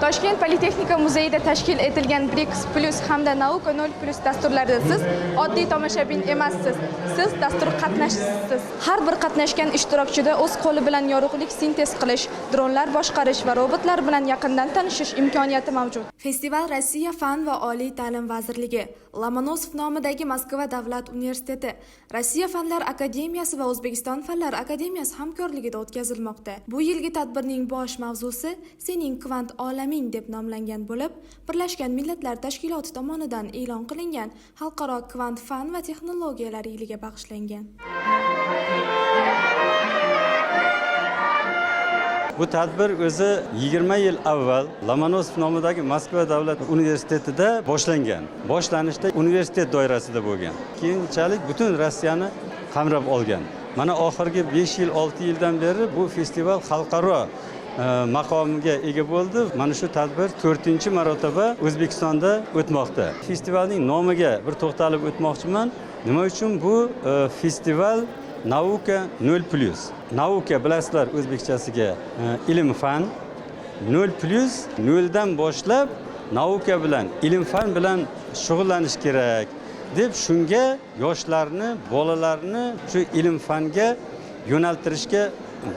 Toshkent Politexnika muzeyida tashkil etilgan BRICS Plus hamda Nauka 0 Plus dasturlarida siz oddiy tomoshabin emassiz. Siz dastur qatnashchisiz. Har bir qatnashgan ishtirokchida o'z qo'li bilan yorug'lik sintez qilish, dronlar boshqarish va robotlar bilan yaqindan tanishish imkoniyati mavjud. Festival Rossiya Fan va Oliy ta'lim vazirligi, Lomonosov nomidagi Moskva davlat universiteti, Rossiya Fanlar akademiyasi va O'zbekiston Fanlar akademiyasi hamkorligida o'tkazilmoqda. Bu yilgi tadbirning bosh mavzusi Sening kvant olaming deb nomlangan bo'lib, Birlashgan Millatlar Tashkiloti tomonidan e'lon qilingan Xalqaro kvant fan va texnologiyalar yiliga bag'ishlangan. Bu tadbir o'zi 20 yil avval Lomonosov nomidagi Moskva davlat universitetida boshlangan. Boshlanishda universitet doirasida bo'lgan. Keyinchalik butun Rossiyani qamrab olgan. Mana oxirgi 5 yil, 6 yildan beri bu festival xalqaro maqomga ega bo'ldi. Mana shu tadbir 4-marotaba O'zbekistonda o'tmoqda. Festivalning nomiga bir to'xtalib o'tmoqchiman. Nima uchun bu festival Nauka 0 plus? Nauka bilasizlar o'zbekchasiga ilm fan, 0 plus 0dan boshlab nauka bilan, ilm fan bilan shug'ullanish kerak deb shunga yoshlarni, bolalarni shu ilm fanga yo'naltirishga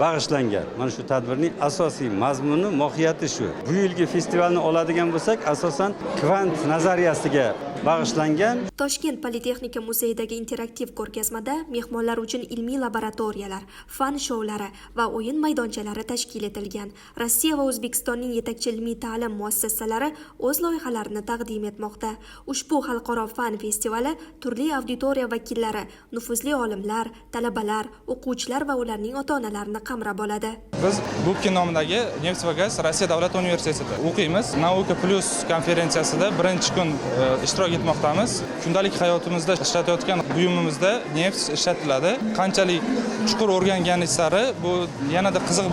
bag'ishlangan. Mana shu tadbirning asosiy mazmuni, mohiyati shu. Bu yilgi festivalni oladigan bo'lsak, asosan kvant nazariyasiga bag'ishlangan. Toshkent Politexnika muzeyidagi interaktiv ko'rgazmada mehmonlar uchun ilmiy laboratoriyalar, fan shoulari va o'yin maydonchalari tashkil etilgan. Rossiya va O'zbekistonning yetakchi ilmiy ta'lim muassasalari o'z loyihalarini taqdim etmoqda. Ushbu xalqaro fan festivali turli auditoriya vakillari, nufuzli olimlar, talabalar, o'quvchilar va ularning ota-onalarini qamrab oladi. Biz Gubkin nomidagi Neft va gaz Rossiya davlat universitetida o'qiymiz. Nauka Plus konferensiyasida birinchi kun ishtirok etmoqdamiz. Kundalik hayotimizda ishlatayotgan buyumimizda neft ishlatiladi. Qanchalik chuqur o'rganganingiz sari bu yanada qiziq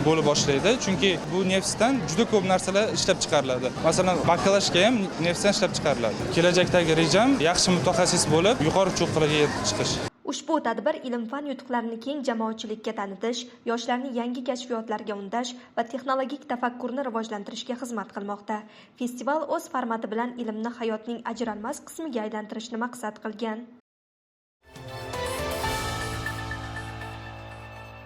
bo'lib boshlaydi. Chunki bu neftdan juda ko'p narsalar ishlab chiqariladi. Masalan, bakalashka ham neftdan ishlab chiqariladi. Kelajakdagi rejam yaxshi mutaxassis bo'lib, yuqori cho'qqilarga yetib chiqish. Ushbu tadbir ilm-fan yutuqlarini keng jamoatchilikka tanitish, yoshlarni yangi kashfiyotlarga undash va texnologik tafakkurni rivojlantirishga xizmat qilmoqda. Festival o'z formati bilan ilmni hayotning ajralmas qismiga aylantirishni maqsad qilgan.